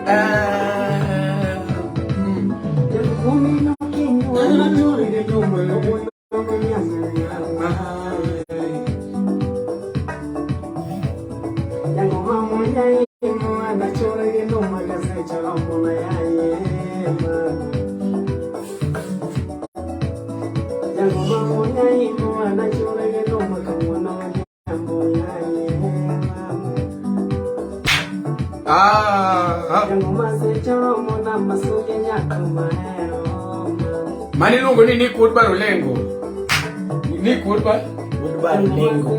Ah. Ah, ah. Mani iluongo ni Nick Woodbar Olengo. Nick Woodbar? Woodbar Olengo.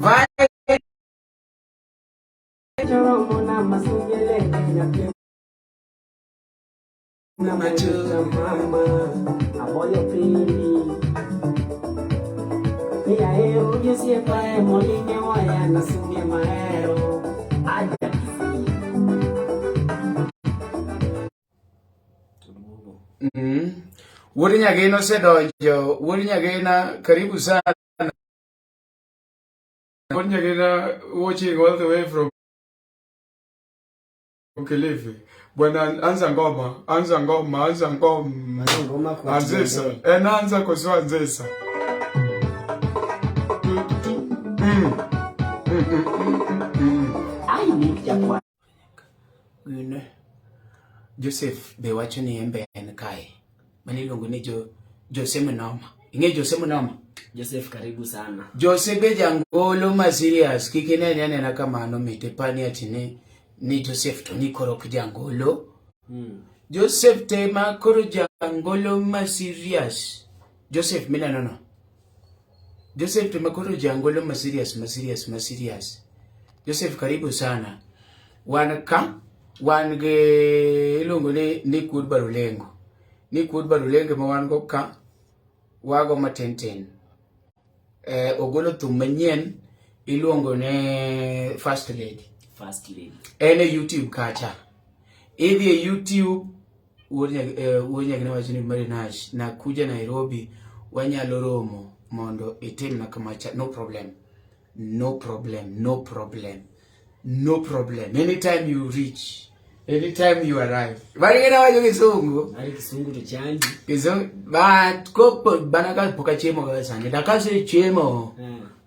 Vai Wuod Nyagina osedonjo. Wuod Nyagina, karibu sana. Wuod Nyagina watching all the way from Kilifi. Bwana anza ngoma, anza ngoma, anza ngoma. Ngoma kwa Anzisa. Enanza koso anzisa. Mm. Mm, mm, mm, mm. Ai, Nick Jakwa. Gine. Joseph be wacho ni embe en kae. Mane iluongo ni jo Jose Mnoma. Ing'e Jose Mnoma? Joseph karibu sana. Jose be jangolo ma serious. Kik inene anena kamano mit ipani ati ni Joseph to ni koro ok jangolo. Joseph te ma koro jangolo ma serious. Joseph mineno no. Joseph te ma koro jangolo ma serious ma serious ma serious. Joseph karibu sana. Wan ka wan gi iluongo ni Nick Woodbar Olengo. Nick Woodbar Olengo ma wan go ka wago matin tin. Ogolo thum manyien iluongo ne First Lady. First Lady. En e YouTube kacha. Idhi e YouTube Wuod Nyagina wacho ni Mary Nash nakuja Nairobi wanyalo romo mondo itimna kamacha. No problem. No problem. No problem. No problem. Anytime you reach, anytime you arrive. Barigena wacho kisungu. Ari kisungu to chandi. Kizungu but kopo bana ka pok achiemo kaka sani. Dakase chiemo.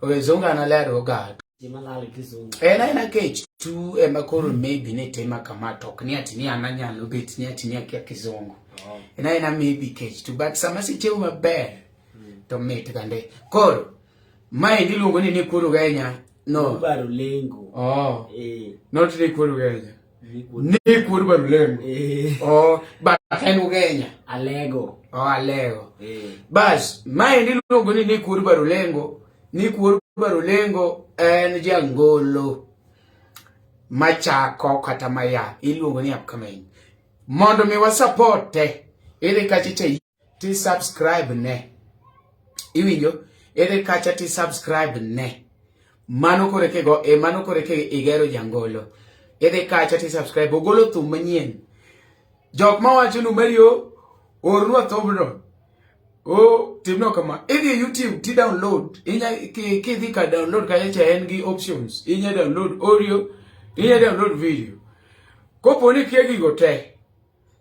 Kizungu analero ga. Chiemo lal kisungu. En aena kech tu ema koro maybe ni tema kama to ok ni ati ni an anyalo bet ni ati ni akia kizungu. Oh. En aena maybe kech tu but sama asechiemo maber to mit gande. Koro maendi iluongo ni Nick Ugenya. No. Woodbar Olengo. Oh. Eh. Not Nick Ugenya. Nick Wood. Nick Woodbar Olengo. Eh. Oh, but en Ugenya. Alego. Oh, Alego. Eh. Bas, maendi iluongo ni Nick Woodbar Olengo. Nick Woodbar Olengo en jangolo machako kata maya iluongo ni upcoming. Mondo mi wasapote, idhi kacha cha ti subscribe ne. Iwinjo? Idhi kacha ti subscribe ne. Mano kore kego e mano kore ke igero jangolo. Idhi kacha ti subscribe ogolo thum manyien. Jok mawacho nu Mario ornwa thumno. O timno kama. Idhi e YouTube ti download. Inya kidhi ka download kacha cha en gi options. Inya download audio, inya download video. Kopo ni kia gigo te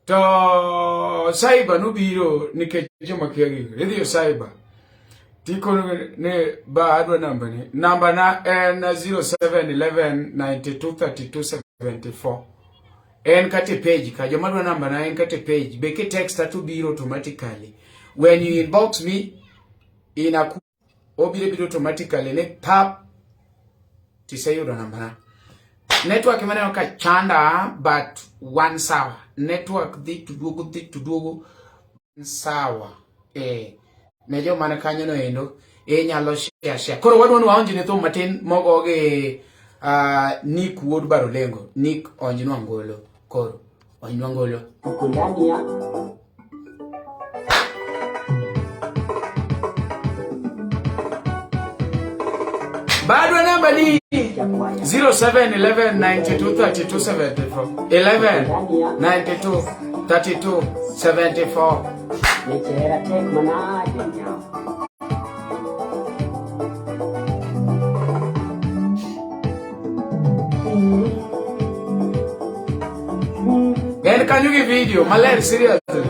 to cyber nobiro nikech joma kia gigo. Idhi e cyber tikono ni ba adwa namba ni. Namba na en 0711 92 32 74. En kata e page ka joma dwa namba na en kata e page be ki text to biro automatically. When you inbox me in a obiro biro automatically ni pap tiseyudo namba na. Network maneno ka chanda but one sawa. Network dhi to duogo dhi to duogo sawa. Ne joma man kanyo no endo inyalo share share. Koro wadwa ni waonj ne thum matin mogo gi Nick Wuod Barolengo. Nick onjnwa ngolo. Koro onjnwa ngolo. Uko ndani ya Bado namba ni 07 11 92 32 74. 11 92 32 74. Nechera tek manade nyao. kanyo gi video maler seriously.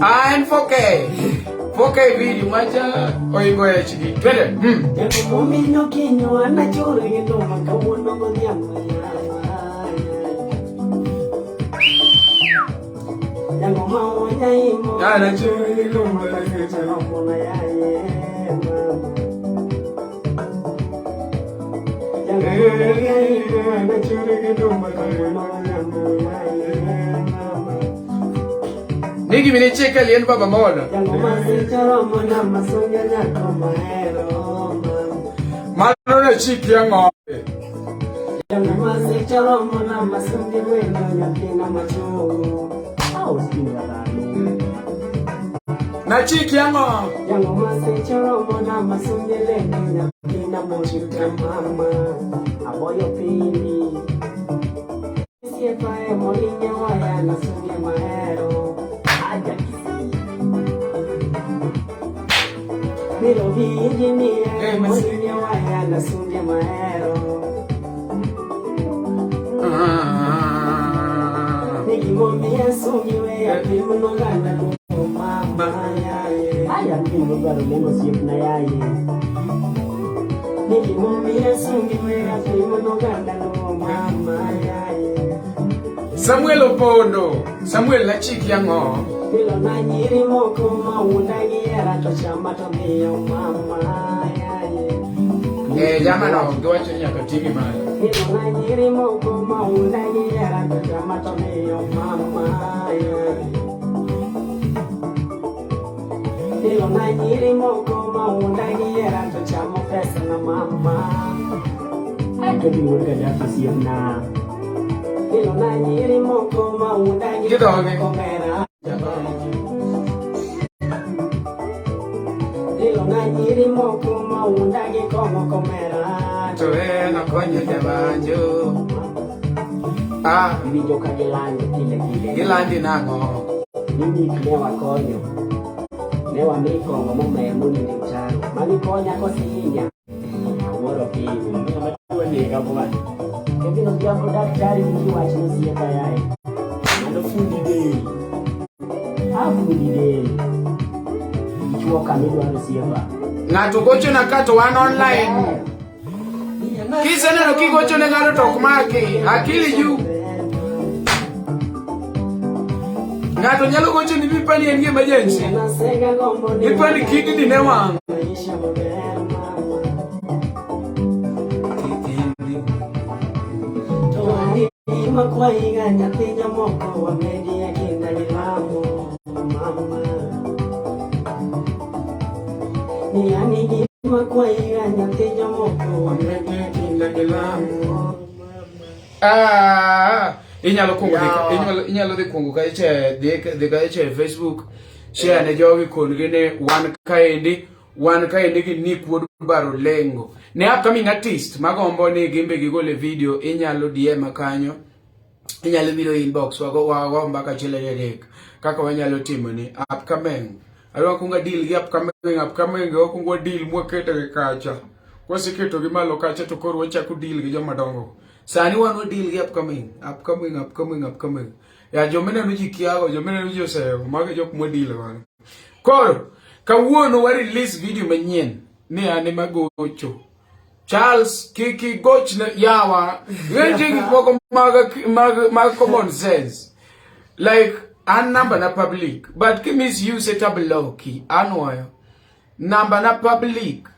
Ah, en 4K. 4K video macha oingo HD. Twende. Momiyo kinywa nachoro gi nduma kawuono godhiambo Yango mawonya imo Ah, nachoro gi nduma. Romona yaye mama Yango mawonya imo Nachoro gi nduma. Kawuono godhiambo yaye mama Ni gimi ne chika lien baba mono. Yango masicha romona masunga nyako mahero mama Mano ne chiki ang'o? Yango masicha romona masungi wendo nyathina machuo Au sijui dhano Nachiki ang'o? Yango masicha romona masungi lendo nyathina mochuta mama Aboyo pini Siepa e molinye waya nasunge mahero Aja kisi Miro viji mie Eh, masi- molinye waya nasunge mahero Ah. Nikimwambia sungi we apimnogana mama yaye Aya mimi dwaro lengo osiepna yaye Nikimwambia sungi we apimnogana mama yaye Samuel Opondo. Samuel nachiki ang'o? Bilo na nyiri moko maunda gihera to chama to miyo mama yaye Eh, jamano giwacho ni nyaka timi malo. Bilo na nyiri moko maunda gihera to chama to miyo mama yaye Bilo na nyiri moko maunda gihera to chamo pesa na mama Ato bi wuod Gaddafi osiepna Bilo na nyiri moko maunda gihera Gidhoge. komera Bilo na nyiri moko maunda gi kong'o komera To en okonyo jabanjo. Ah, Iwinjo ka gilando pile pile gilandi nang'o? Ni nyik ne wakonyo Ne wami kong'o momer monindo e mtaro Mami konya kosehinya Awuoro piny Ng'ama nega bwana Kevin Odhiambo daktari winji wach nosiepa yaye Mano fundi del Ah fundi del Ichuo kama idwaro osiepa Ng'ato gochona ka to wan online. Kiseneno kigocho ne ng'ato to ok maki. Akili juu. Ng'ato nyalo gocho ni mipani en gi emergency. Ipani kidney ne wang'. Maisha maber mama To ani makwaiga nyathi nyamoko wamedi e kinda gi lamo mama Ni ani gima kwaiga nyathi nyamoko wamedi e kinda gi lamo Ah, inyalo kuongo dhi Yawa. inyalo inyalo dhi kuongo kacha dhi dhi kacha e Facebook share ne jogi kon-gi ni wan kaendi wan kaendi gi Nick Wuod Baro Lengo. Ne upcoming artist magombo ni gimbe gigol e video inyalo DM kanyo inyalo biro inbox wago wago mbaka achiel ariyo adek kaka wanyalo timo ni upcoming adwa kuongo deal gi upcoming upcoming wakuongo deal mwaketo gi kacha kwaseketo gi malo kacha to koro wachako deal gi joma dongo sani wan wa deal gi upcoming upcoming upcoming upcoming ya joma ineno ji kiago joma ineno ji oseyo mago e jok mwa deal godo koro kawuono wa release video manyien ni an ema gocho Charles kik igochne yawa nitie gik moko mag, mag, mag common sense like an namba na public but ki misuse to abloki anwoyo namba na public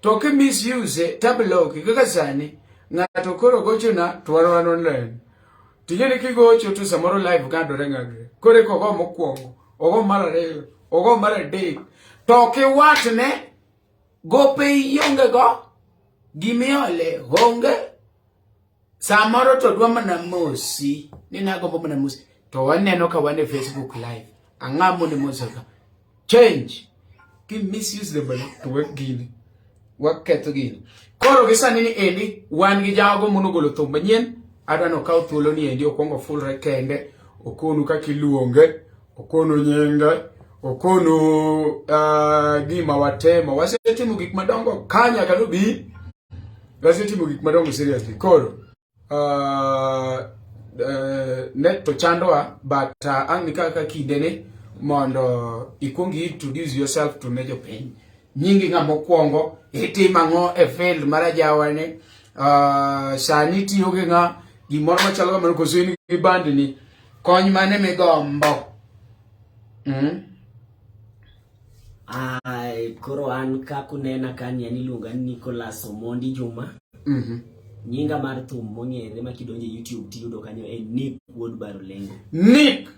to ki misuse to abloki kaka sani ng'ato koro gochona to wan wan online ting'e ni kigocho to samoro live ng'adore ng'adore koro eka ogo mokwongo ogo mar ariyo ogo mar adek to kiwachne gope ionge go gimiole onge samoro to dwa mana mosi ni nagombo mana mosi to waneno ka wan e Facebook live ang'a mone mosoga change ki misuse the bana to wek gini waketho gini koro gi sani ni endi wan gi jago monogolo thum manyien adwa ni okaw thuolo ni endi okwongo fulre kende okonu kaka iluonge okonu nyinge okonu gima watemo wasetimo gik madongo ka nyaka nobi wasetimo gik madongo seriously koro Net to chandowa but ang' ni kaka kindene mondo ikuong introduce yourself to ne jopiny. Nyingi ng'a mokwongo, itimo ang'o e field mar ajawa ni, sani itiyo gi ng'a, gimoro machalo kamano koso in gi bandni, kony mane migombo? Ai, koro an kaka unena kani an iluonga ni Nicholas Omondi Juma. Nyinga mar thum mong'ere ma kidonjo e YouTube tiyudo kanyo en Nick Wuod Barulengo. Nick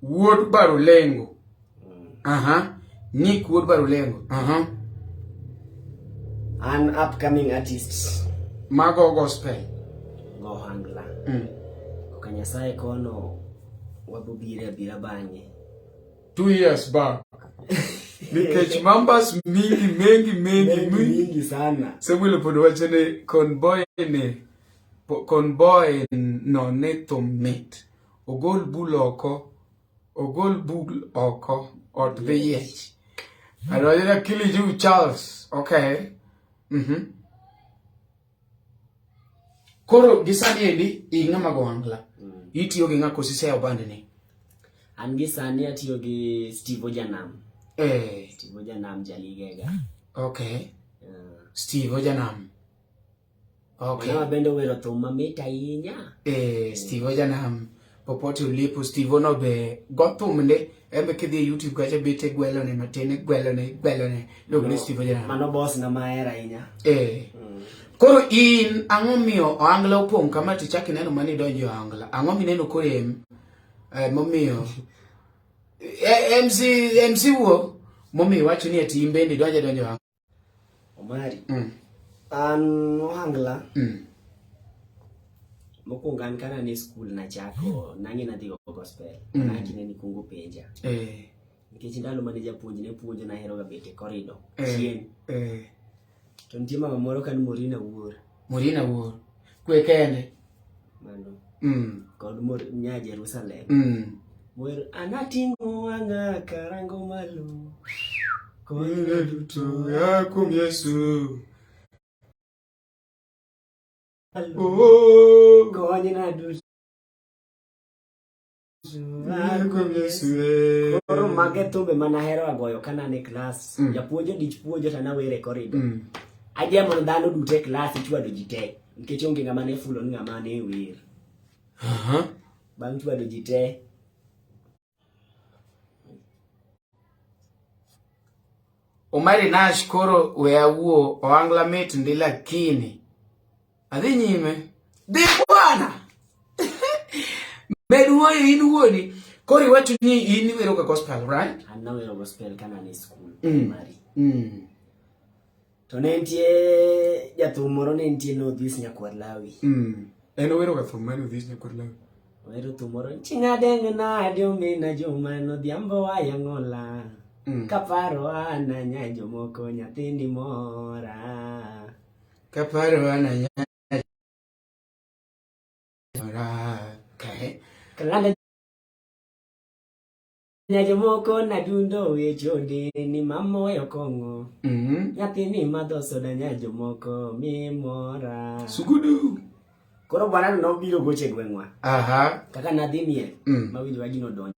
Wuod Barulengo. Aha. Nick Wuod Barulengo. Aha. An upcoming artist. Mago gospel. Go ohangla. Koka Nyasaye kono wabobire abira bang'e. 2 years back. Nikech mambas mingi mengi mengi mingi sana. Samuel pod wacho ni convoy ni convoy no ne thum mit. Ogol bul oko, ogol bul oko, ot dhi yiech. Adwacho ni Akili Juu Charles. Okay. Koro gi sani endi in ng'ama go ohangla. Itiyo gi ng'a koso iseyawo band ni? An gi sani atiyo gi Steve Ojanam. Steve Ojanam jaligega. Okay. Steve Ojanam. Okay. Mano bende owero thum mamit ahinya. Steve Ojanam popote ulipo, Steve ono be go thumne, en be kidhi e YouTube kacha bete gwelone matin, gwelone, gwelone. Iluongo ni Steve Ojanam. Mano boss na mahero ahinya. Koro in ang'o miyo ohangla opong' kama tichak ineno mane idonjo e ohangla? Ang'o mineno korem momiyo MC wuo momiyo iwacho ni ati in bende idonjo adonjo e ohangla? Omari. An ohangla. Mokwongo an kana ne school nachako, nang'e nadhi go gospel. Nakine ni kungo penja. Nikech ndalo mane japuonj ne puonjo nahero ga bet e corridor. Chien. To nitie mama moro kan Morina Wuor. Morina Wuor. Kwe kende. Mano. Kod nya Jerusalem. Wer anating'o wang'a karango malo. Konyna duto ya kuom Yesu. Oh. Konyna duto. Ya kuom Yesu. Koro mage thumbe mana ahero agoyo ka nan e klas. Japuonj odich puonjo to an awer e corridor. Ajemo dhano duto e klas ichwado ji te. Nikech onge ng'ama ne fulo ni ng'ama ne wer. Bang' chwado ji te. Omari Nash koro we awuo ohangla mit ndi lakini adhi nyime dhi bwana. Med wuoyo in wuoni. Koro iwacho ni in iwero ga gospel, right? An nawero gospel ka an e school primary. To ne nitie jathum moro ne nitie Nodhis Nyakwar Lawi. En owero ga thum mane Odhis Nyakwar Lawi? Owero thum moro ching'adeng nade omina joma nodhiambo wayang'ola. Kaparo an anya jomoko nyathini mora. Kaparo an anya mora. Okay. Kalanda Nyajomoko nadundo wechode ni mama weyo kong'o. Nyathini madho soda nyajomoko mi mora. Sugudu. Koro bwana nobiro goche gweng'wa. Kaka nadhi miel, mawinjo ka gino donjo.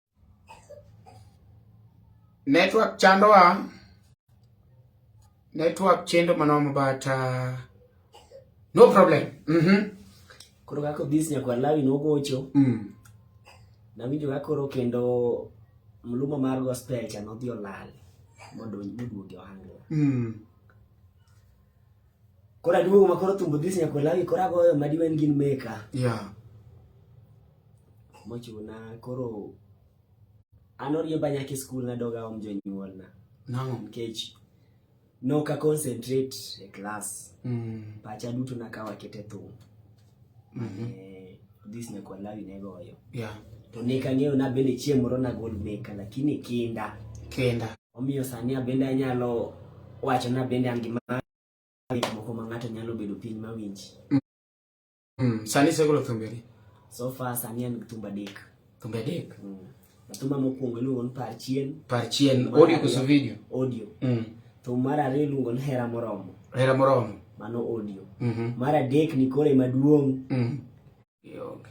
Network chandowa. Network chendo manomo but no problem. Koro kaka Odhis Nyakwar Lawi nogocho. Nawinjo ka koro kendo mlumo mar gospel cha nodhi olal moduogo e ohangla. Koro aduogo ma koro thumb Odhis Nyakwar Lawi koro agoyo madiwen gin meka. Mochuna koro an oriemba nyaka e skul nadog aom jonyuolna. Nang'o? Nikech noka concentrate e class. Pacha duto nakawo akete thum. Odhis Nyakwar Lawi ne goyo. To ne kang'eyo na bende chieng' moro nagol meka, lakini kinda. Kinda. Omiyo sani abende anyalo wacho na bende an gi gik moko ma ng'ato nyalo bedo piny mawinji. Sani isegolo thumbeni? So far sani an gi thumbe adek. Thumbe adek? Thumba mokwongo iluongo ni Par Chien. Par Chien, audio koso video? Audio. Thum mar ariyo iluongo ni Hera Moromo. Hera Moromo. Mano audio. Mar adek ni kore maduong'. Ionge.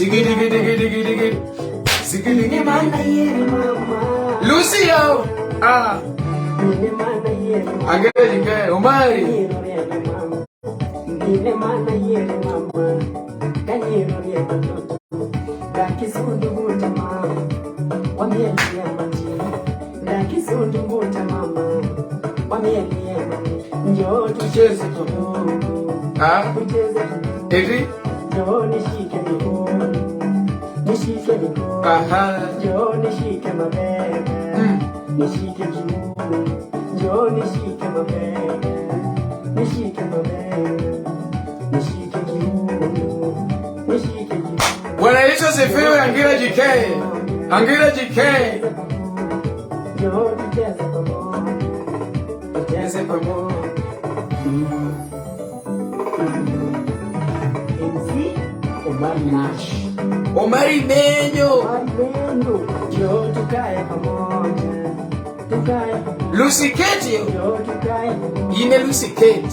Sigidi gidi gidi gidi gidi. Sigidi Mine gidi. mana yiere mama. Lucio. Ah, Mine mana yiere mama. Angela JK, Omari. Nyiero riembe mama. Mine mana yiere mama. Ka nyiero riembe toto. Dakisundu buta mama. Wamielie matin. Dakisundu buta mama. Wamielie matin. Njoo tucheze kidogo. Ah, Tucheze kidogo. eti. Njoo nishike mikono. Nishike mikono. Aha. Njoo nishike mabega. Nishike kiuno. Njoo nishike mabega. Nishike mabega. Nishike kiuno. Nishike kiuno. Bwana Yesu asifiwe Angela JK. Angela JK. Njoo tucheze pamoja. Tucheze pamoja. MC Omar Nash. Omari Menyo. Omar Menyo. Njoo tukae pamoja. Tukae pamoja. Lucy Kate. Njoo tukae pamoja. Ine Lucy Kate.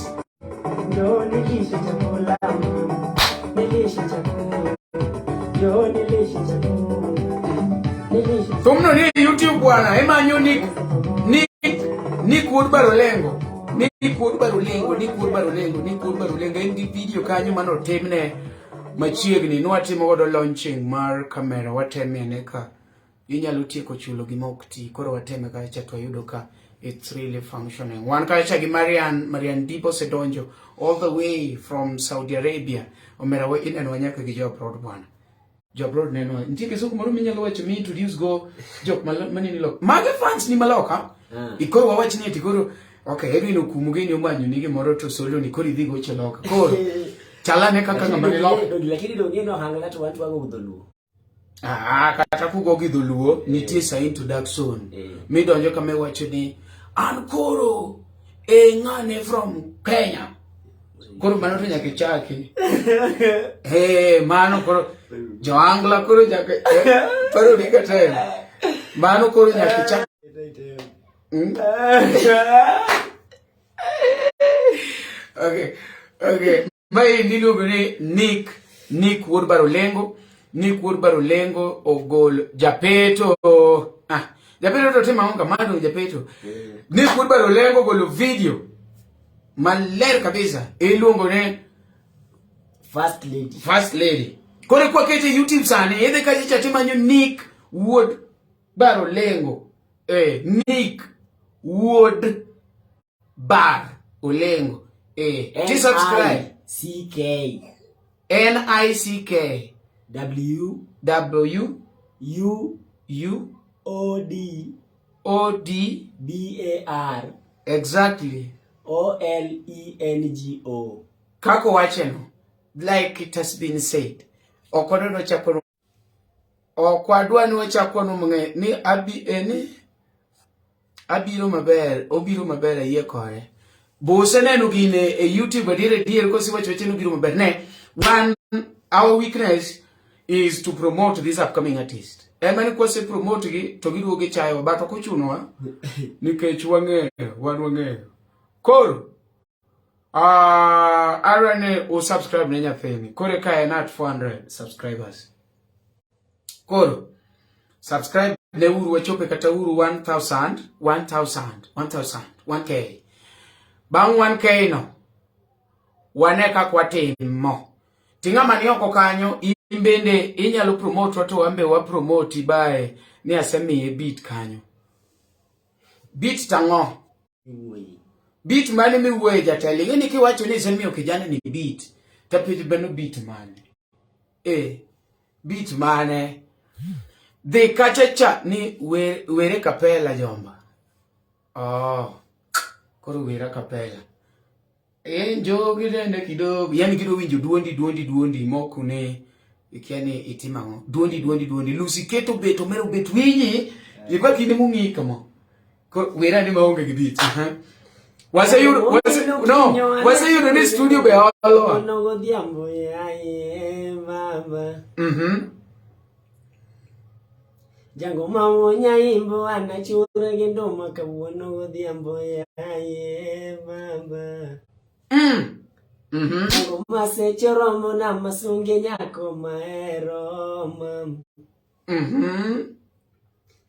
Njoo nilishe chakula mama, nilishe chakula. Njoo nilishe chakula, nilishe Thumno ni YouTube bwana, emanyo Nick Nick Nick Wuod Barolengo. Nick Wuod Barolengo, Nick Wuod Barolengo, Nick Wuod Barolengo en gi video kanyo manotimne machiegni nwatimo godo launching mar kamera watemie ane ka inyalo tieko chulo gima ok ti koro wateme kacha to wayudo ka it's really functioning wan kacha gi Marian Marian Dipo osedonjo all the way from Saudi Arabia omera we inenowa nyaka gi jo abroad bwana jo abroad neno nitie kisungu moro minyalo wacho mi introduce go jok maneni lok mage fans ni maloka ikoro wawach ni eti koro okay Edwin okumu gini omanyo ni gimoro to solo ni koro idhi gocho loka koro chalane kaka ng'ama ni loka Lakini donge no hangla to watu wago dholuo. Ah, kata kugo gi dholuo nitie sa introduction midonjo kama iwacho ni an koro e ng'ane from Kenya koro mano to nyaka ichaki eh mano koro joangla koro nyaka paro ni kata mano koro nyaka ichaki Okay. Okay. Mae iluongo ni Nick Nick Wuod Barolengo. Nick Wuod Barolengo ogol Japeto. Ah, Japeto to timo ang'o kamano Japeto? Nick Wuod Barolengo ogolo video maler kabisa iluongo ni First Lady. First Lady. Koro kwakete YouTube sani idhi kacha cha timanyo Nick Wuod Barolengo. Eh, Nick Wuod Bar Olengo. Eh, ti subscribe. C K N I C K W W U U O D O D B A R exactly. O L E N G O. Kako wacheno like it has been said. Ok wadwa ni wachak ok wadwa ni wachak wanwo mang'eny ni abi ni abiro maber obiro maber ayie kode. Bo useneno gine e YouTube adier adier kosiwacho wacho ni obiro maber. Ne, one our weakness is to promote this upcoming artist. Ema ni kwase promote gi to giduogo gichayowa but ok ochunowa nikech wang'eyo wan wang'eyo. Koro adwa ni usubscribe ne nyathini. Koro ka en at 400 subscribers. Koro subscribe ne uru wachope kata uru 1000 1000 1000 1k. Bang' 1k no wane kaka watimo. Ti ng'ama ni oko kanyo in bende inyalo promote wa to wan be wa promote bae ni asemiye beat kanyo. Beat tang'o? Beat mane miwuoye jatelo? Ing'e ni kiwacho ni isemiyo kijana ni beat, tapenjo bano beat mane? Eh, beat mane? Dhi kacha cha ni wer, were kapela jomba. Oh, koro wera kapela. Eh, njogi dende kidogo. Yani kido winjo duondi duondi duondi mok ne ikia ni itimo ang'o. Duondi duondi duondi. Lucy keto bet omero bet winyi. Ikwa kinde mong'i kama. Koro wera ni maonge gi beat. Waseyudo wase, no, waseyudo ni studio be olowa. Onogo odhiambo yaye mama. Jango mawonya imbo anachura gi nduma kawuono godhiambo yaye baba. Jango maseche romo na masunge nyako mahero mam.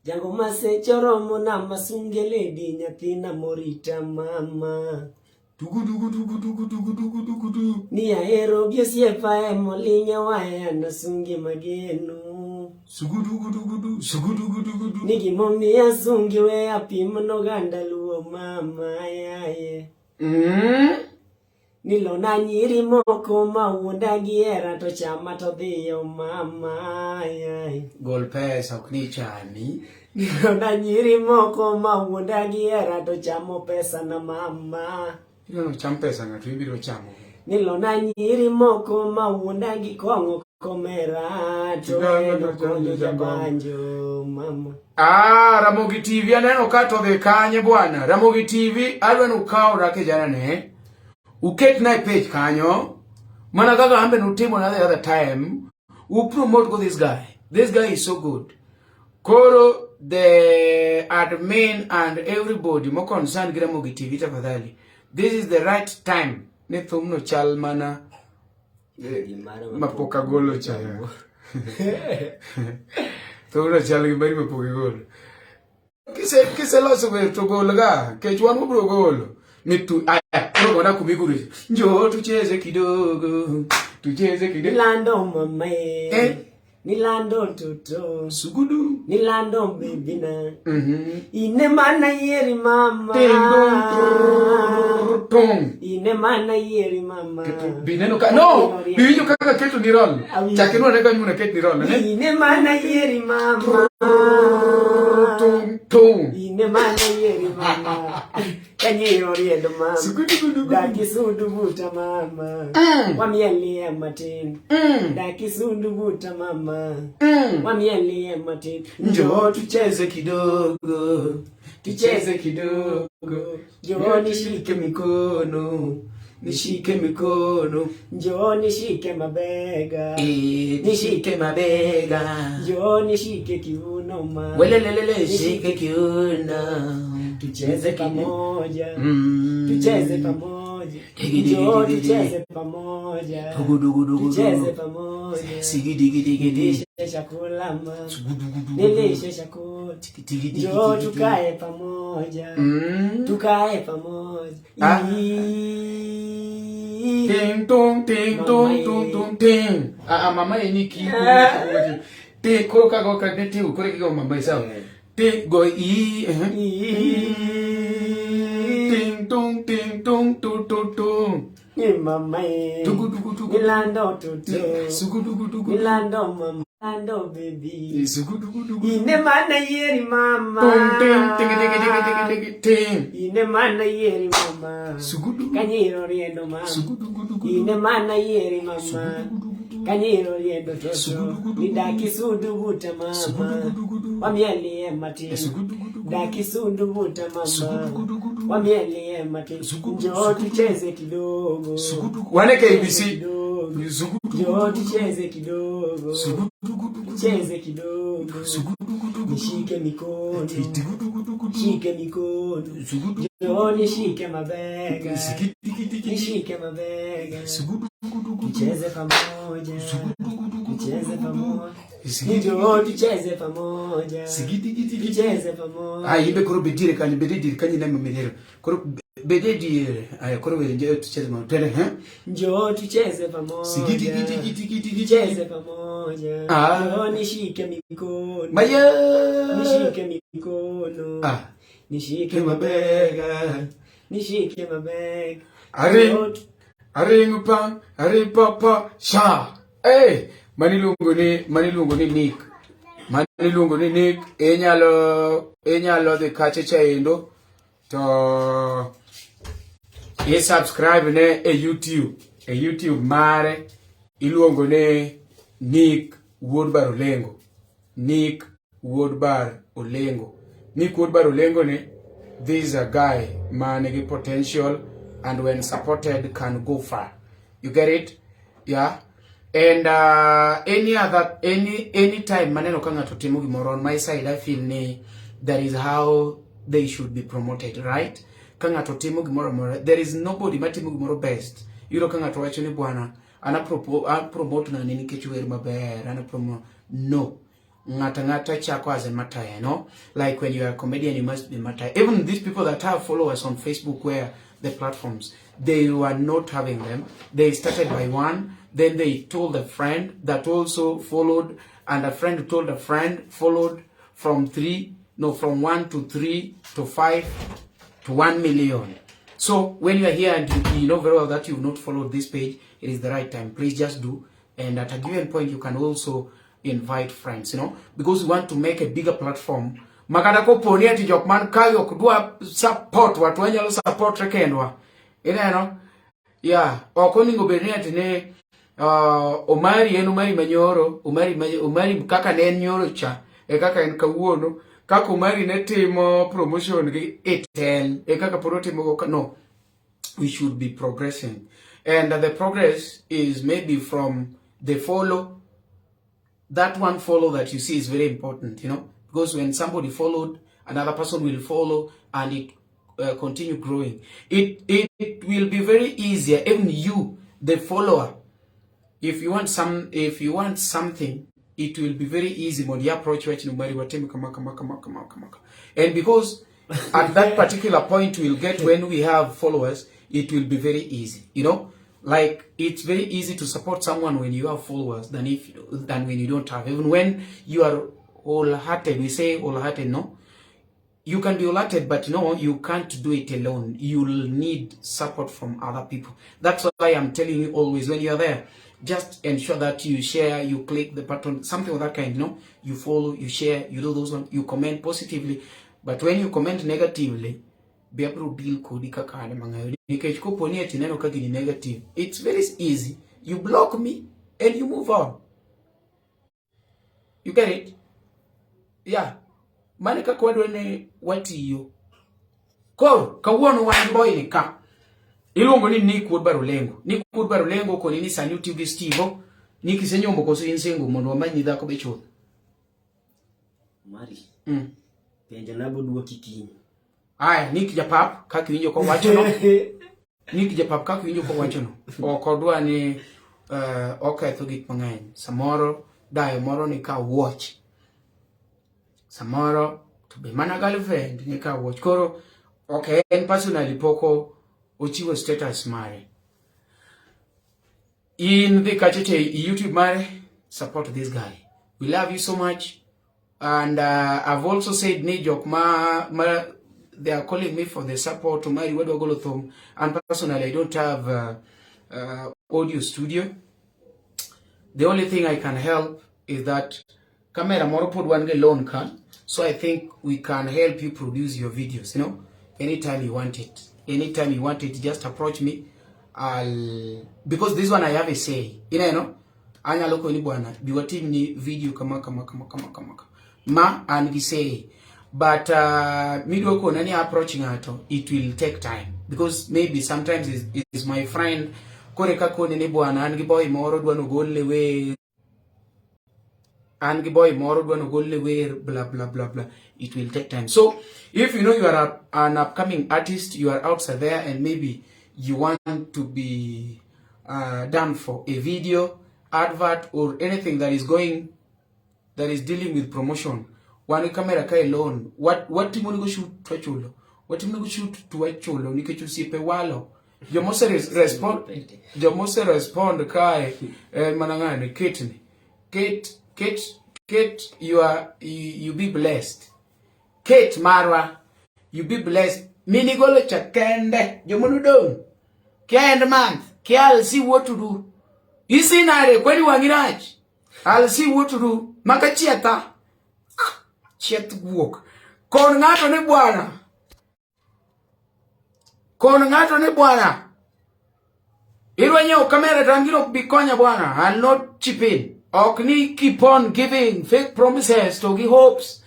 Jango maseche romo na masunge lady nyathina morita mama. Dugu dugu dugu dugu dugu dugu dugu dugu. Ni ahero gi osiepa emolinye waya nasunge mageno. Sugu dugu dugu du, sugu dugu dugu du. Ni gimomiyo asungi we apim noganda luo mama yaye. Nilona nyiri moko ma wuonda gi hera to chama to dhiyo mama yaye. Gol pesa ok ni chami. Nilona nyiri moko ma wuonda gi hera to chamo pesa na mama. Idwaro cham pesa ng'ato ibiro chamo. Nilona nyiri moko ma wuonda gi kong'o komera to en okonyo jabanjo mama. Ah, Ramogi TV aneno ka to dhi kanye bwana. Ramogi TV adwa ni ukawra kijana ne. Uketna e page kanyo. Mana kaka ambe nutimo na the other time. U promote go this guy. This guy is so good. Koro the admin and everybody mo concerned gi Ramogi TV tafadhali. This is the right time. Ne thumno chal mana mapok agolo cha. Thumno chal gi mari mapok igolo. Kise kiseloso wer to gol ga, kech wan wabiro golo. Mitu aya, koro gona kumiguru. Njoo tucheze kidogo. Tucheze kidogo. Nilando mama Eh? Nilando toto. Sugudu. Nilando bibina. Ine mana yieri mama. Ting dong trrr, tong. Ine mana yieri mama. Bineno ka no, biwinjo kaka keto ni roll. Awinjo. Chak inwane ka nyuna ket ni roll, ne? Ine mana yieri mama. Tong tong. Ine mana yieri mama. Kanyiro riendo mama. Sugudu gudu gudu. Dakisundu buta mama. Wamielie matin. Dakisundu buta mama. Wamielie matin. Njoo tucheze kidogo. Tucheze kidogo. Njoo nishike mikono. Nishike mikono. Njoo nishike mabega. Eh, nishike mabega. Njoo nishike kiuno mama. Welelelele shike kiuno. Tucheze pamoja. Tucheze pamoja. Digi, digi, Njoo digi, digi. tucheze pamoja. Dugu, dugu, dugu, Tucheze dugu. pamoja. Sigi digi digi digi. Nilishe chakula mama. Nilishe chakula. Tiki tiki Njoo tiki. tukae pamoja. Tukae pamoja. Ah. Ii. Ting tong ting tong tong tong ting. Ah ah mama ye ni ki. Ti koro ka go ka ne ti koro ki go mama ye sawa. Ti go i eh. Ii. Ting tong ting tong tu tu tu. Ni mama ye. Tugu tugu tugu. Nilando tutu. Sugu dugu dugu. Nilando mama. Nilando baby. Sugu dugu dugu. Ine mana yieri mama. Tong ting ting ting ting ting ting ting. Ine mana yieri mama. Sugu dugu. Kanyiro riendo mama. Sugu dugu dugu. Ine mana yieri mama. Kanyiro riendo toto. Sugudugudu. Nidakisundu buta mama. Sugudugudugudu. Wamielie matin. Sugudugudugudu. Dakisundu buta mama. Sugudugudugudu. Wamielie matin. Sugudu- Njoo sugudu. tucheze kidogo. Sugu dugu. Wane KBC. Kidogo. Sugu Njoo dugu. tucheze kidogo. Sugu dugu dugu. Tucheze kidogo. Sugu dugu dugu. Nishike mikono. Dugu dugu dugu dugu. Shike mikono. Sugu dugu. Njoo nishike mabega. Sigi digi digi. Nishike mabega. Sugu dugu dugu. Tucheze pamoja. Sugu dugu dugu. Tucheze pamoja. Sigi Njoo tucheze pamoja. Sigi digi digi. Tucheze pamoja. Ah, imbe koro bedire kanyo bedire kanyo na melero. Koro bedire aya koro we njoo tucheze pamoja. Twende eh. Njoo tucheze pamoja. Sigi digi digi digi digi. Tucheze pamoja. Ah. Njoo nishike mikono. Maya. Nishike mikono. Ah. Nishike mabega. Nishike mabega. Ari. Njoo tu- Aring pa, ari pa pa, sha. Hey, mani luongo ni, mani luongo ni Nick. Mani luongo ni Nick, inyalo inyalo dhi kacha chaendo to i subscribe ne e YouTube. E YouTube mare iluongo ni Nick Wuod Bar Olengo. Nick Wuod Bar Olengo. Nick Wuod Bar Olengo ni this is a guy man nigi potential and when supported can go far. You get it? Yeah. And any other any time maneno ka ng'ato timo gimoro on my side I feel ni that is how they should be promoted, right? Ka ng'ato timo gimoro amora, there is nobody matimo gimoro best. Iyudo ka ng'ato wacho ni bwana, an a promote ng'ani nikech wer maber, an promote. No. Ng'ato ang'ata chako as a mataya, no? Like when you are a comedian, you must be mataya. Even these people that have followers on Facebook, where the platforms, they were not having them. They started by one, then they told a friend that also followed, and a friend told a friend, followed from three, no, from 1 to 3 to 5 to 1 million. So when you are here and you know very well that you've not followed this page, it is the right time. Please just do. And at a given point, you can also invite friends, because we want to make a bigger platform. Makata koponi ati jok man kae ok dwa support watu wanyalo support re kendwa. Ineno? Yeah, ok onego bed ni ati ne Omari en Omari manyoro, Omari, Omari kaka ne en nyoro cha, e kaka en kawuono, kaka Omari ne timo promotion gi Itel, e kaka pod otimo go no. We should be progressing. And the progress is maybe from the follow. That one follow that you see is very important, because when somebody followed, another person will follow and it continue growing. It will be very easier, even you, the follower, if you want something, it will be very easy mondo i approach wach no mari watim kama kama kama kama kama. And because at that particular point we'll get when we have followers, it will be very easy. Like it's very easy to support someone when you have followers than when you don't have. Even when you are wholehearted, we say wholehearted, no? You can be wholehearted, but no, you can't do it alone. You'll need support from other people. That's why I'm telling you always, when you're there, just ensure that you share, you click the button, something of that kind, no? You follow, you share, you do those ones, you comment positively. But when you comment negatively, be able to deal kodi kaka an mang'eyo. Nikech kopo ni ati neno ka gini negative, it's very easy. You block me and you move on. You get it? Yeah. Mane kaka wadwa ni watiyo. Koro, kawuono wan gi boy ni ka. Iluongo ni Nick Wuod Barulengo. Nick Wuod Barulengo koni ni sani otiyo gi Steve. Nick isenyombo koso in single mondo wamany dhako be chuth. Mari. Penjo na boduoki kiny. Aya, Nick Japap kaka iwinjo kowacho no. Nick Japap kaka iwinjo kowacho no. Ok odwa ni oketho gik mang'eny. Samoro dayo moro ni ka watch. Samoro to be mana girlfriend ni ka watch. Koro ok en personally pok ochiwo status mare. In dhi kacha te YouTube mare, support this guy. We love you so much. And I've also said ni jok ma they are calling me for the support to marry wadwa golo thum. And personally I don't have audio studio. The only thing I can help is that camera moro pod wan gi loan ka. So I think we can help you produce your videos, anytime you want it. Anytime you want it, just approach me. I'll, because this one I have a say. Anyalo koni bwana, bi watim ni video kama kama kama kama kama. Ma an gi say. But midwa kona ni approach ng'ato, it will take time. Because maybe sometimes is my friend, kore ka koni ni bwana, an gi boy moro dwa nogol wer. An gi boy moro dwa nogol wer, blah, blah, blah, blah. It will take time. So, if you know you are an upcoming artist, you are outside there and maybe you want to be done for a video, advert, or anything that is going, that is dealing with promotion. Wan gi camera ka alone. What timo nego shoot to wachulo? What timo nego shoot to wachulo? Nikech osiepe walo. Jomose respond, jomose respond kae en mana ng'ani, Kate ni. Kate, Kate, Kate, you be blessed. Kate marwa, you be blessed. Mini golo cha kende, jomonu dong. Kia end month, kia I'll see what to do. Isi nare, kwani wang'i rach. I'll see what to do. Maka chietha. Chieth guok. Kon ng'ato ni bwana. Kon ng'ato ni bwana. Idwa nyiewo kamera to an gino ok bi konya bwana. I'll not chip in. Ok ni keep on giving fake promises to gi hopes.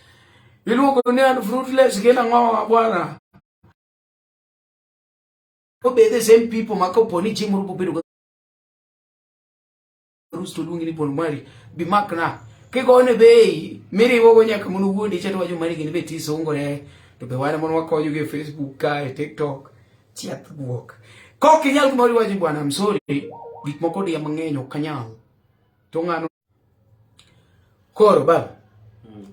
Iluongo ni an fruitless gin ang'o bwana. Obe the same people ma kopo ni chieng' moro bobedo arus to luongi ni bon mari bi makna kigone bei miriwogo nyaka mondo wuondi cha to wacho mari gini be tisungore to be wan mondo wakonyo gi e Facebook ka e TikTok. Chiath guok. Kok inyal gimoro iwacho bwana I'm sorry. Gik moko odiya mang'eny ok anyal. To ng'ano Koro baba,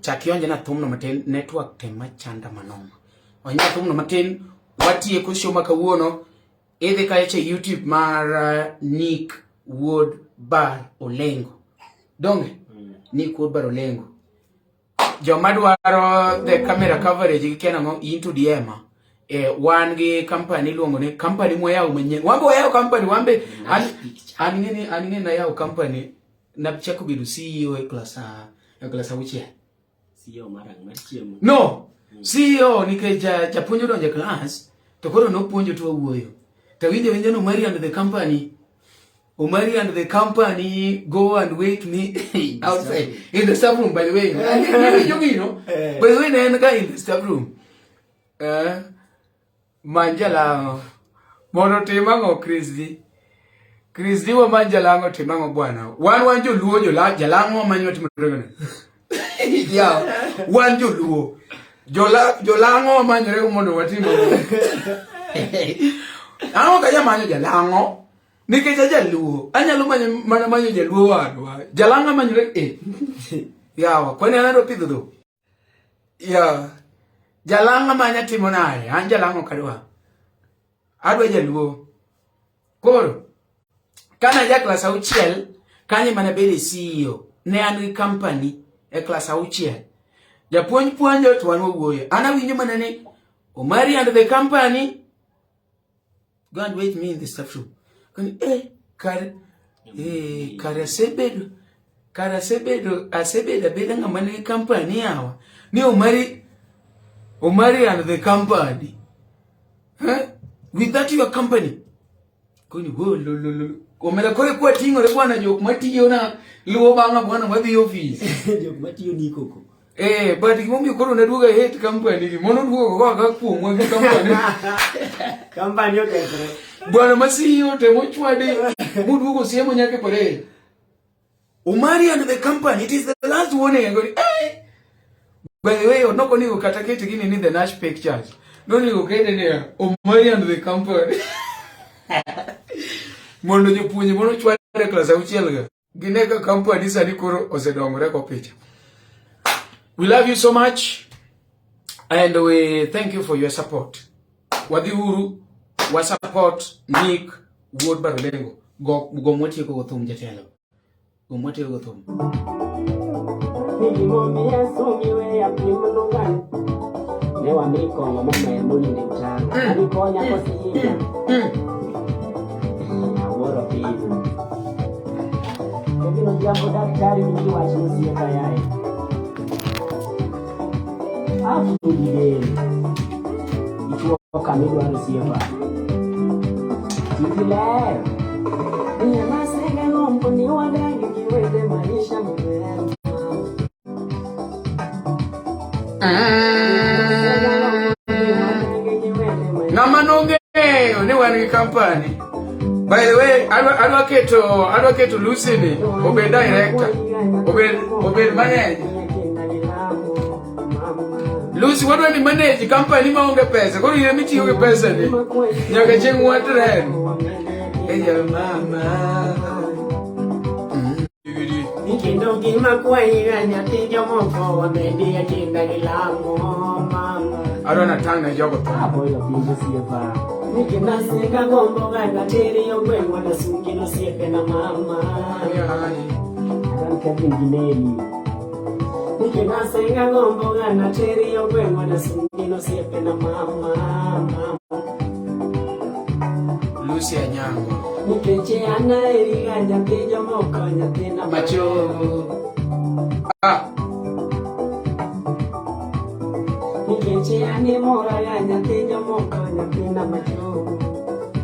chak ionje na thumno matin, network tem machanda manoma. Onye thumno matin, watieko show ma kawuono. Idhi kacha e YouTube mar Nick Wuod Bar Olengo. Donge? Nick Wuod Bar Olengo. Joma dwaro the camera coverage gi kia nang'o into DM. Wan gi company iluongo ni company mwayawo manyien. Wan be wayawo company, wan be an an ng'e ni nayawo company nachako bedo CEO e class e class auchiel. CEO mar ang' mar chiemo. No, CEO nikech japuonj odonjo e class to koro nopuonjo to wawuoyo. To winjo winjo no Omari and the company. Omari and the company go and wait me outside in the staff room by the way. Winjo gino? By the way ne en ga in the staff room. Manjalang'o. Mondo tim ang'o Chris D? Chris D wa manjalang'o tim ang'o bwana? Wan joluo jalang'o wamanyo timo gane. Ya, wan joluo. Jolang'o wamanyore mondo watim ang'o? Ang'o ka jamanyo jalang'o? Nikech ajaluo, anyalo manyo mana manyo jaluo wadwa. Jalang'o amanyore eh. Yawa, kwani an adwa pidho dhok? Ya. Jalang'o amanya timo nade? An jalang'o ok adwa. Adwa jaluo. Koro, kana ja klas auchiel, kanyo ema nabedo e CEO. Ne an gi company e klas auchiel. Japuonj puonjo to wan wawuoyo. An awinjo mana ni Omari and the company go and wait me in the staff room. Kani kar kar asebedo kar asebedo asebedo abeda ng'ama nigi company yawa. Ni Omari Omari and the company. Huh? With that your company. Koni wo lo lo lo. Omera kore kwa ting'ore bwana jok matiyo na luwo bang'a bwana wadhi ofis. Jok matiyo ni koko. But gimomiyo koro naduogo e hate company gi mono duogo koa ka kuomwa gi company. Company okethre. Bwana ma CEO temo chwade moduogo siemo nyaka e parade. Omari and the company, it is the last warning. I go, hey! By the way, ok onego kata ket gini ni the Nash Pictures. Nonego kete ni Omari and the company. Mondo jopuonje mondo chwade e klas auchiel ga. Gine ka company sani koro osedongore ko picha. We love you so much and we thank you for your support. Wadhi uru, wa support Nick Wuod Barolengo. Go go mwatieko go thum jatelo. Go mwatieko go thum. Ne wami kong'o momer monindo e mtaro. Ani konya kosihinya. Awuoro piny. Kevin Odhiambo daktari winji wach nosiepa yaye. Afundi del. Ichuo kama idwaro osiepa. Tiji ler. Miya masega gombo ni wadagi gi wede maisha maber. Ng'ama nong'eyo ni wan gi company. By the way, adwa keto Lucy ni obed director, obed manager. Lucy, wadwa ni manage company maonge pesa. Koro in ema itiyo gi pesa ni. Nyaka chieng' watren. Eya mama. Kendo gima kwayi ga nyathi jomoko wamedi e kinda gi lamo mama. Adwa natang' ne jogo thum. Aboyo piny osiepa. Nikinaseka gombo ga nateri yo gweng' wanasungi nosiepe na mama. Adan Kevin gi Mary. Nikinaseka gombo ga nateri yo gweng' wanasungi nosiepe na mama. Lucy Anyango. Nikech an aheri ga nyathi jomoko nyathina Macho. Ah, Nikech an imora ga nyathi jomoko nyathina macho.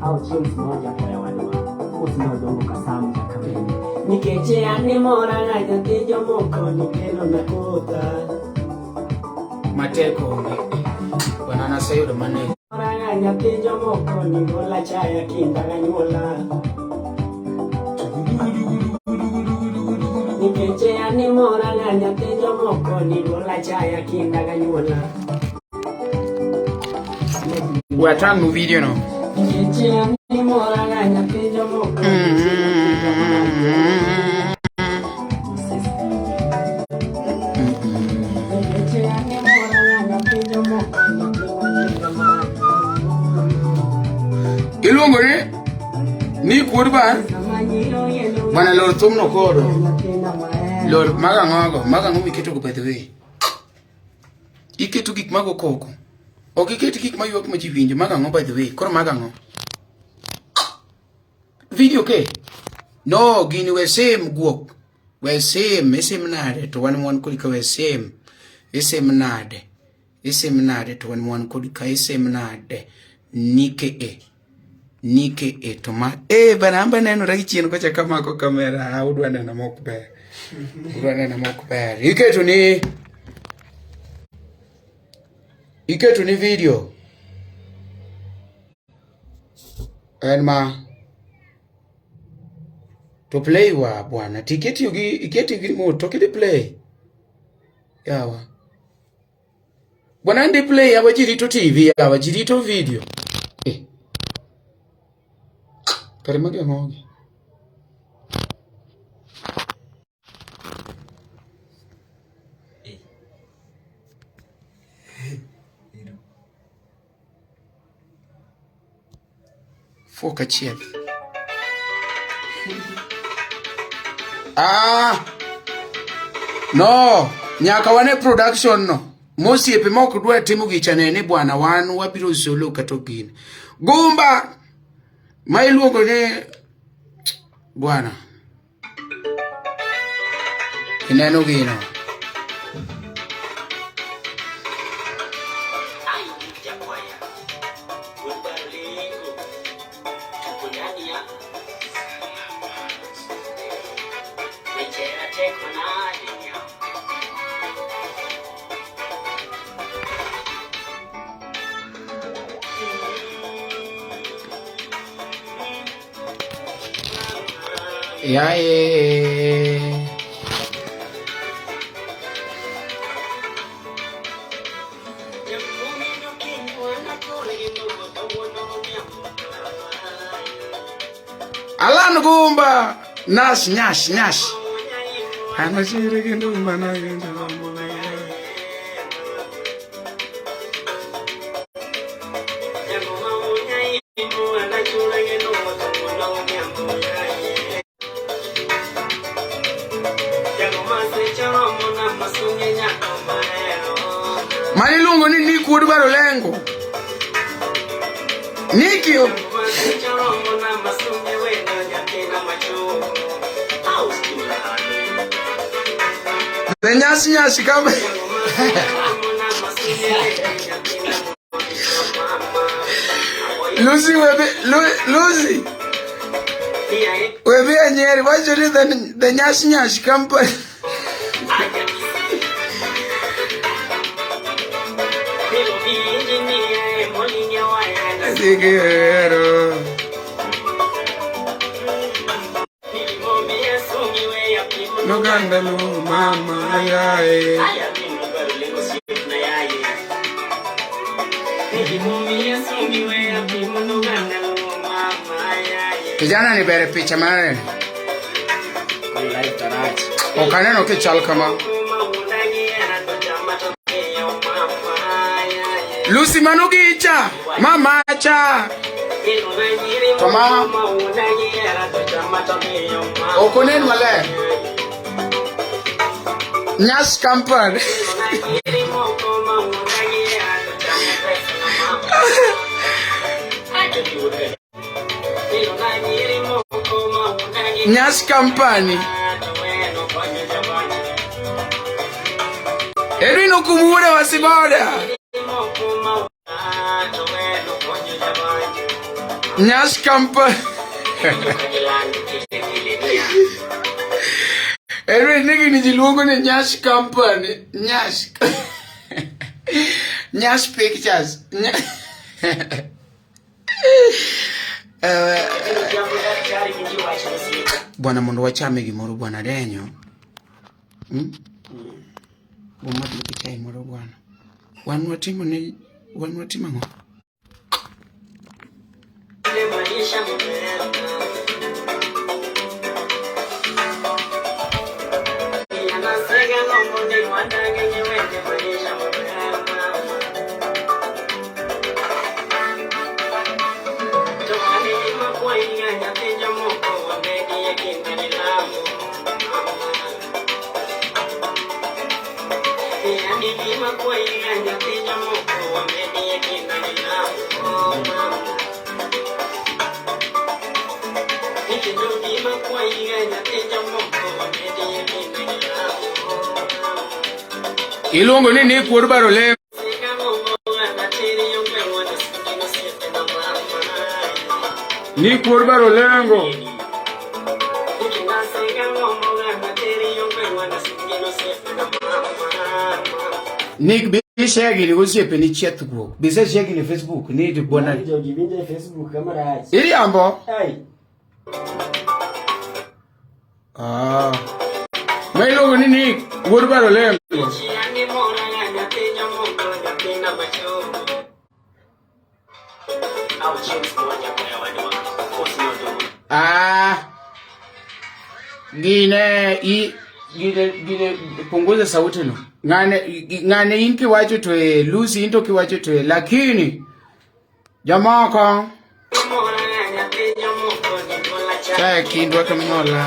Au chieng' moja koya wadwa. Usna odongo kasam jakamene. Nikech an imora ga nyathi jomoko nikelo na kotha. Matek onge. Bwana naseyudo mane. Mora ga nyathi jomoko nigola chaya kinda ganyuola. Nikech an imora ga nyathi jomoko nigola chaya kinda ganyuola. Watang' nu video no. Iluongo ni ni kuod bar bwana lor thumno kodo lor maga ang'ogo maga ang'o miketo go by the way iketo gik mago koko ok iket gik maywak ma ji winjo maga ang'o by the way koro maga ang'o video ke no gini we same guok we same isim nade to wan wan kodi ka we same isim nade isim nade to wan wan kodi ka isim nade nike e nike e to ma e bana amba nenora gi chien kocha kamako kamera ah, udwa neno mok ber udwa neno mok ber iketo ni iketo ni video en ma to play wa bwana tiketi gi iketi gi remote to kidi play yawa bwana ndi play yawa ji rito tv yawa ji rito video eh. Kare magi ang'ogi Fuok achiel. Ah! No, nyaka wane production no. Mosiepe ma ok dwa timo gicha ne ni bwana wan wabiro solo kata gini. Gumba ma iluongo ni bwana. Ineno gino. Yaye. Alan Gumba Nash Nash Nash. Anachire kendo mana kendo. Mane iluongo ni Nick wuod Barolengo. Nick yo. The nyasi nyasi kama Lucy webe Lucy webe anyeri wacho ni the nyash nyash company. Sigero. Noganda lu mama yae. Kijana ni bere picha mare. Ok aneno kichal kama. Lucy mano gicha, mama cha. To ma ok onen maler. Nyash company. Nyash company. Edwin Okumura wasiboda. Nyash company. Edwin nigi ni jiluongo ni Nyash company. Nyash. Nyash pictures. Bwana mondo wachame gimoro bwana denyo. Hmm? Wamadh chai moro bwana. Wan watimo ne wan watimo ang'o? Iluongo ni Nick wuod Barolem. Nick wuod Barolengo. Nick bi share gini gosiepeni chieth guok. Bi se share gini Facebook ni bwana. Jogi winjo e Facebook kama rach. Iriambo. Ai. Ah. Ma iluongo ni Nick wuod Barolengo. Ah. Gine i gine gine punguza sauti no. Ng'ane ng'ane in kiwacho to e Lucy in to kiwacho to e lakini jomoko chae kindwa kamimola.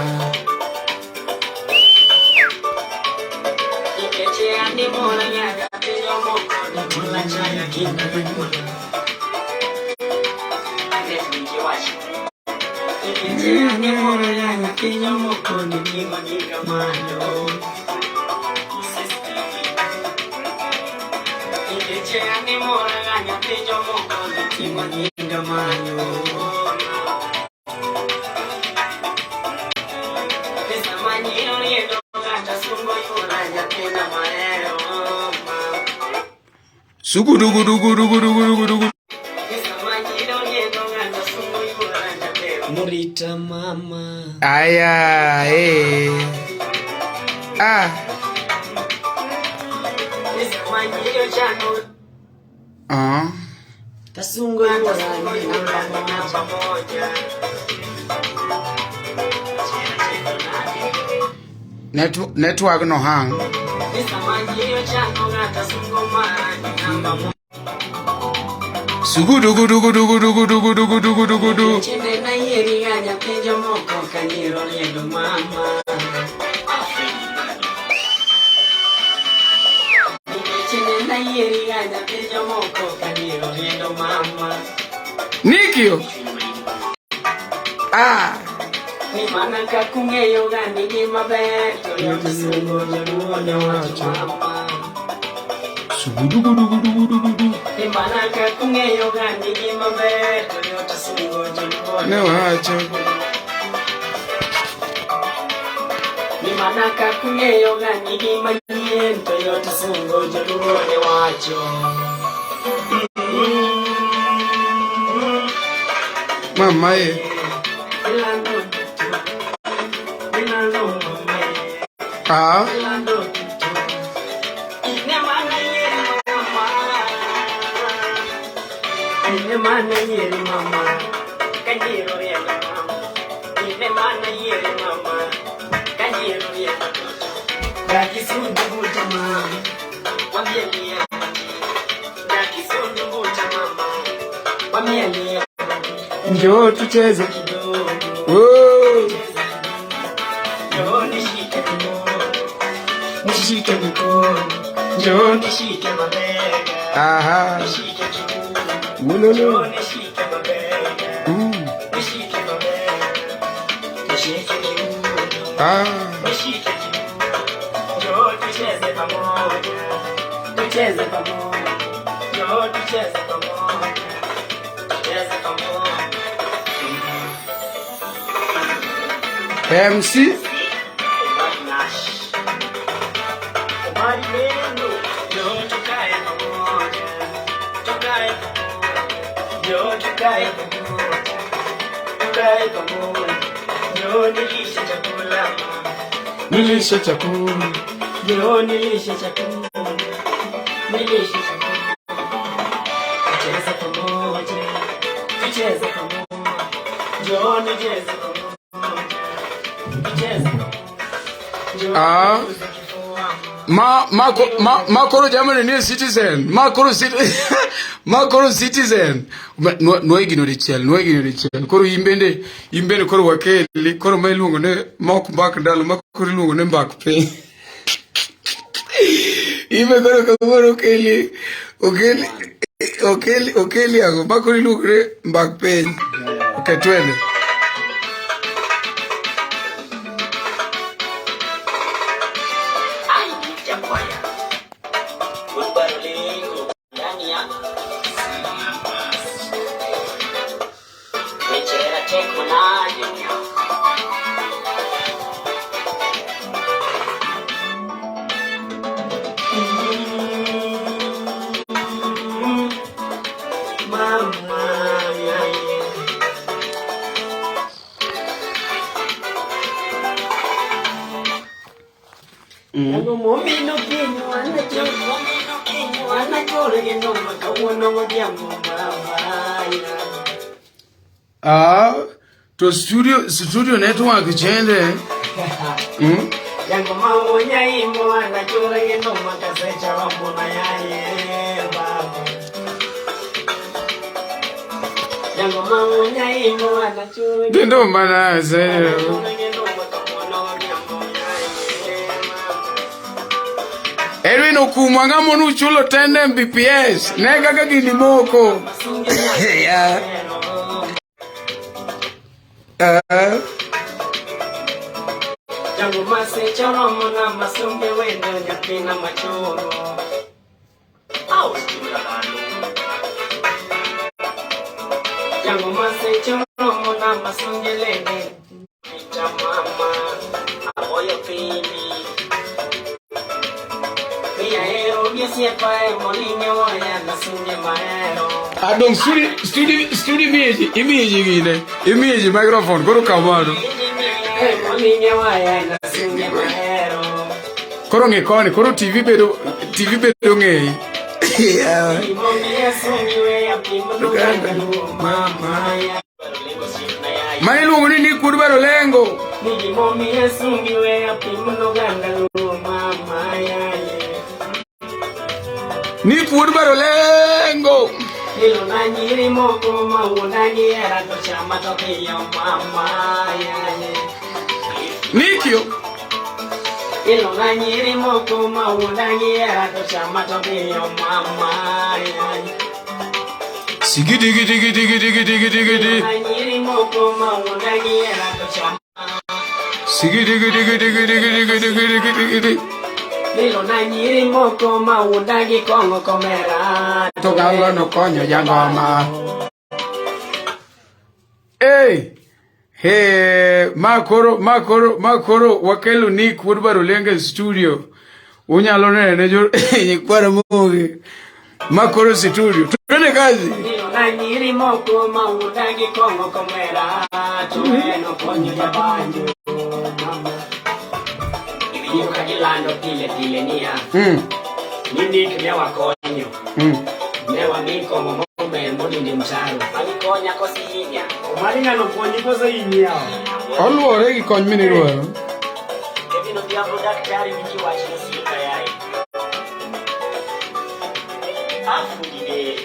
Sugudugudugudugudugudugu. Morita mama. Aya, eh. Ah. Ah. Kasungo yurani namba moja. Network no hang. Sugudugudugudugudugudugudugudugu. Nikio. Ah. Sugudugudugudugudugu. Ne wacho. Mama e. Ah. Njoo tucheze. Oh. Nishike mikono, Njoo. nishike mabega, Aha. nishike kiuno, Ulolo. nishike mabega, nishike mabega, nishike kiuno, Ah. nishike kiuno. Njoo tucheze pamoja, tucheze pamoja, njoo tucheze pamoja, tucheze pamoja. MC nilishe chakula. Nilishe chakula, nilishe chakula, tucheze pamoja, tucheze pamoja, Njoo nicheze pamoja. Nicheze. Njoo Ah. niguze kifua. Ma ma ma ma koro jamani ni citizen. Ma koro citizen. Ma koro citizen. Nwa gino dichiel, nwa gino dichiel. Koro imbende, imbende koro wakeli, koro ma iluongo ne mok mbak ndalo, ma koro iluongo ne mbak piny. Imbe koro kawuono okeli, okeli, okeli, okeli ang'o? Ma koro iluongo ne mbak piny. Okay, twende. Ai, Jakwaya. Wuod Barolengo ndani ya weche hera tek manade. Mama, yeah. Yango momino kinyo anacho momino kinyo anacho geno makawuono godhiambo mama. Ah, to studio studio network chende. Yango mawonya imo anacho geno makasecha wambona yaye baba. Yango mawonya imo anacho Kendo mana se. geno makawuono godhiambo yaye mama. Edwin okumwa ng'ama nuchulo 10 Mbps. Ne kaka gini moko. Yeah. Ah. Jango masecha romo na masunge wendo nyathina machoro. Au stima lalo. Jango masecha romo na masunge lende. Ita mama aboyo pini. Pia hero gi osiepa e molinge waya na sunge mahero. Adong studio studio studio imiyeji imiyeji gine. Imiyeji microphone koro kamano. E molinge waya na sunge mahero. Koro ng'i koni, koro TV bedo TV bedo ng'eyi. Yeah. Gimomiyo sungi weya pimo noganda luo mama ya. Mano iluongo ni Nick Wuod Barolengo. Ni gimomiyo sungi weya pimo noganda luo mama yaye. Nick Wuod Barolengo. Ilo na nyiri moko ma wuonda gi hera to chama to piyo mama yaye. Nikio. Ilo na nyiri moko ma wuonda gi hera to chama to piyo mama yaye. Sigidi gidi gidi gidi gidi gidi gidi. Ilo na nyiri moko ma wuonda gi hera to chama. Sigidi gidi gidi gidi gidi gidi gidi gidi gidi. Ilo na nyiri moko ma wuonda gi kong'o komera. To gang'o nokonyo jangoma. Hey! Hey, ma koro ma koro ma koro wakelo Nick Wuod Barolengo e studio. Unyalo nene jo nyikwa Ramogi. Ma koro studio. Twende kazi. Ilo na nyiri moko ma wuonda gi kong'o komera. To en okonyo jabanjo mama. Iwinjo ka gilando pile pile niya. Ni Nick ne wakonyo. Ne wami kong'o momer monindo e mtaro. Magi konya koso ihinya. Omari ng'ano konyi koso inyiewo? Oluwore gi kony minidwaro. Kevin Odhiambo daktari winji wach nosiepa yaye. Afundi del.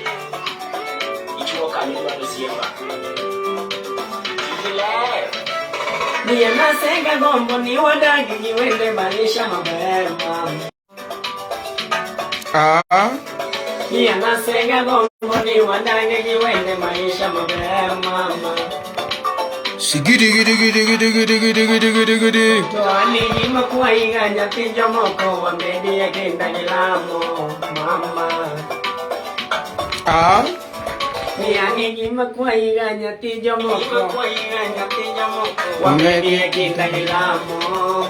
Ichuo kama idwaro osiepa. Tiji ler. Miya nasenga gombo ni wadagi gi wende maisha maber mama. Ah. Miya nasenga gombo ni wadagi gi wende maisha maber mama. Sigidi gidi gidi gidi gidi gidi gidi gidi gidi. To anigi makwayiga nyathi jomoko wabedi e kinda gi lamo mama. Ah. Ni makwayiga nyathi jomoko wabedi e kinda gi lamo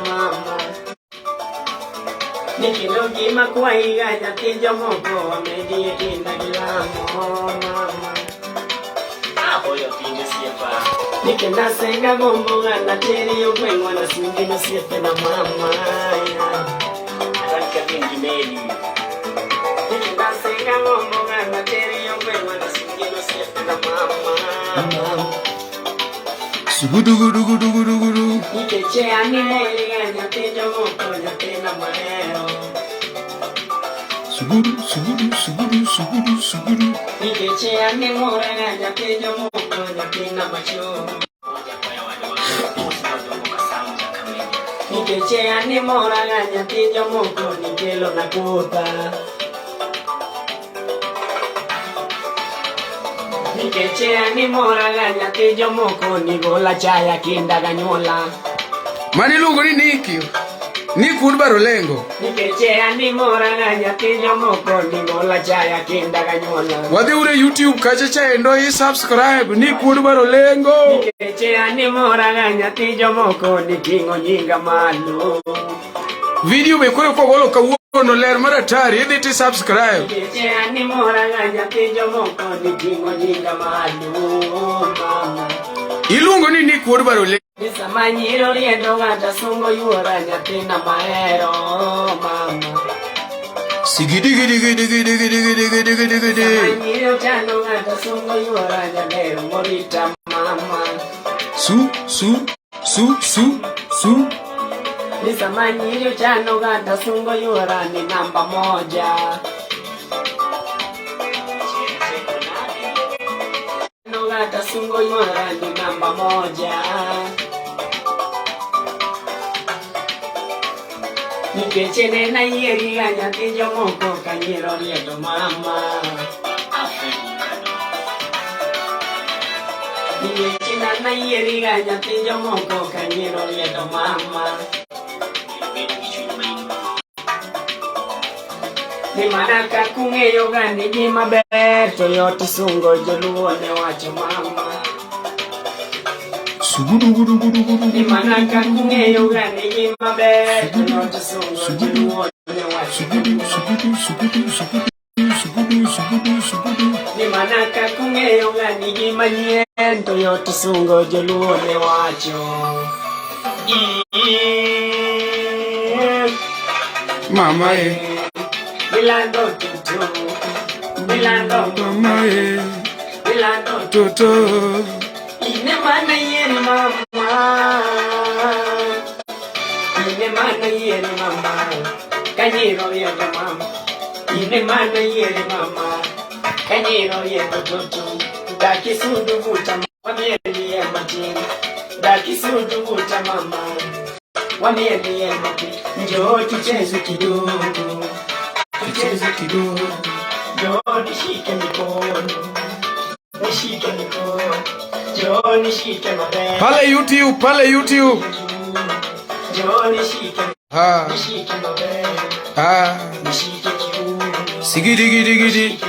mama. Ni kendo gima kwayiga nyathi jomoko wabedi e kinda gi lamo mama. Aboyo piny osiepa. Ni kendo asenga gombo ng'ana teri ogweng'wa na sunge nosiepe na mama. Atan Kevin gi Meli. Ni kendo asenga gombo ng'ana teri ogweng'wa na sunge nosiepe na mama. Sugudugudugudugudugudu. Nikech an imoriga nyathi jomoko nyathina mahero. Sugudu, sugudu, sugudu, sugudu, sugudu. Nikech an imoriga nyathi jomoko nyathina macho. Nikech an imoraga nyathi jomoko nikelo na kotha. Nikech an imoraga nyathi jomoko nigola chaya kinda ganyuola. Mano iluongo ni Niki. Nick wuod Barolengo. Nikech an imoraga nyathi jomoko nigola chaya kinda ganyuola. Wadhi uru e YouTube kacha chaendo i subscribe Nick wuod Barolengo. Nikech an imoraga nyathi jomoko niting'o nyinga malo. Video be koro kogolo kawuono ler mar atari idhi ti subscribe. Nikech an imoraga nyathi jomoko niting'o nyinga malo mama. Iluongo ni Nick wuod Barolengo. Ni sama nyiro riendo ng'ata sungo yuora nyathina mahero mama. Sigidigidigidigidigidigidigidi. Sama nyiro chando ng'ata sungo yuora nyaber morita mama. Su su su su su. Ni sama nyiro chando ng'ata sungo yuora ni namba moja. Chando ng'ata sungo yuora ni namba moja. Nikech ne nayieri ga nyathi jomoko ka nyiero riedo mama. Nikech ne nayieri ga nyathi jomoko ka nyiero riedo mama. Ni mana kaka ung'eyo ga ni gima ber to yot sungo joluo ne wacho mama. Sugudugudugudugudu. Ni mana kaka ung'eyo ga ni gima ber to yot sungo joluo ne wacho. Sugudu sugudu sugudu sugudu sugudu sugudu sugudu. Ni mana kaka ung'eyo ga ni gima nyien to yot sungo joluo ne wacho. Mama e. Milando tutu, milando, Mama e. milando Toto. Ine mana yieri mama, ine mana yieri mama, kanyiro riendo mama, ine mana yieri mama, kanyiro riendo tutu, daki sundu buta wamielie matin, daki sundu buta mama, wamielie matin, njoo tucheze kidogo, tucheze Kidogo. njoo nishike mikono, nishike mikono, njoo nishike mabega. Pale YouTube, pale YouTube. Njoo nishike, Ah, nishike mabega, ah. nishike kiuno, Sigidigidigidi. nishike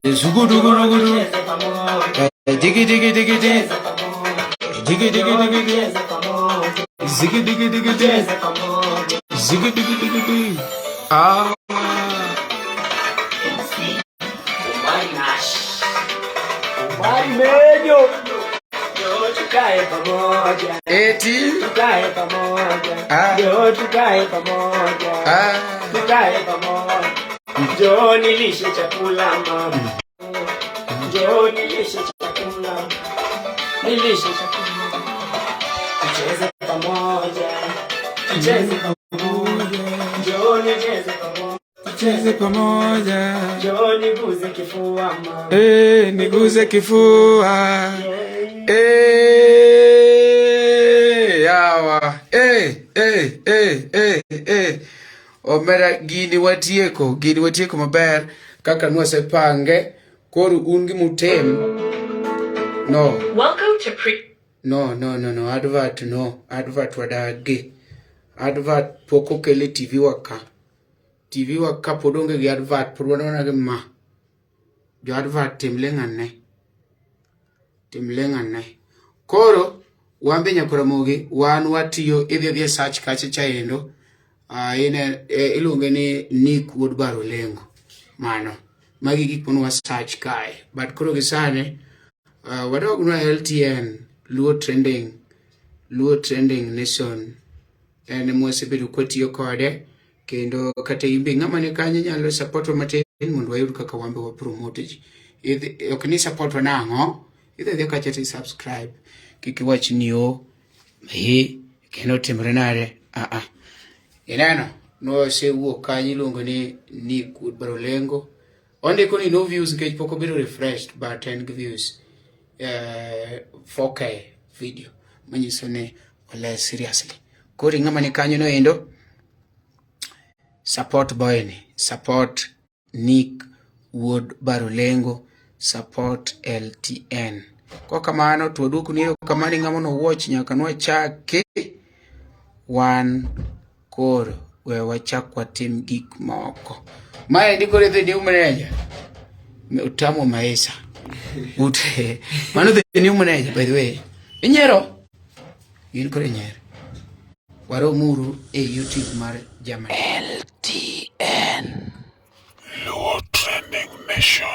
kiuno. Sugudugudugudu. Tucheze pamoja, Digidigidigidi. tucheze pamoja, Digidigidigidi. tucheze pamoja, Zigidigidigidi. tucheze pamoja. Zigidigidigidi. Ah. Omari Nash. Omari Menyo. Njoo tukae pamoja. Eti. Tukae pamoja. Ah. Njoo tukae pamoja. Ah. Tukae pamoja. Njoo nilishe chakula mama. Njoo nilishe chakula. Nilishe chakula. Tucheze pamoja. Tucheze pamoja. Njoo nicheze pamoja. Tucheze pamoja. Njoo niguze kifua mama. Eh, niguze kifua. Eh, yawa. Eh, eh, eh, eh, eh. Omera gini watieko, gini watieko maber kaka nwasepange. Koro un gimutim. No. Welcome to pre. No, no, no, no, advert no, advert wadagi. Advert pok okel e TV wa ka. TV wa ka pod onge gi advert, pod wan mana gi ma. Jo advert tim ling' ane. Tim ling' ane. Koro, wan be nyakora Ramogi, wan watiyo, idhi adhiya e search kacha chaendo. Uh, ine, eh, iluonge ni Nick Wuod Barolengo. Mano. Magi gik mane wa search kae. But koro gi sani, wadog nwa LTN, Luo Trending, Luo Trending Nation. En mwasebedo kwatiyo kode kendo kata in be ng'ama ni kanyo nyalo support wa matin mondo wayud kaka wan be wa promote ji. Idhi, ok ni support wa nang'o, idhi adhiya kacha to i subscribe. Kik iwach ni o he kendo otimre nade. Ah ah. Ineno, nosewuok kanyo iluongo ni Nick Wuod Barolengo. Ondiko ni no views nikech pok obedo refreshed but en gi views 4K video manyiso ni ole seriously. Koro ing'ama ni kanyo no endo support boy ni, support Nick Wuod Barolengo, support LTN. Kwa kamano to waduoko ni erokamano ng'ama no watch nyaka nwachaki wan koro we wachak watim gik moko. Maendi koro the new manager. Utamu maisha. Ute. Mano the new manager by the way. Inyiero? In koro inyiero. Waromuru e YouTube mar Germany. LTN. Luo Trending Nation.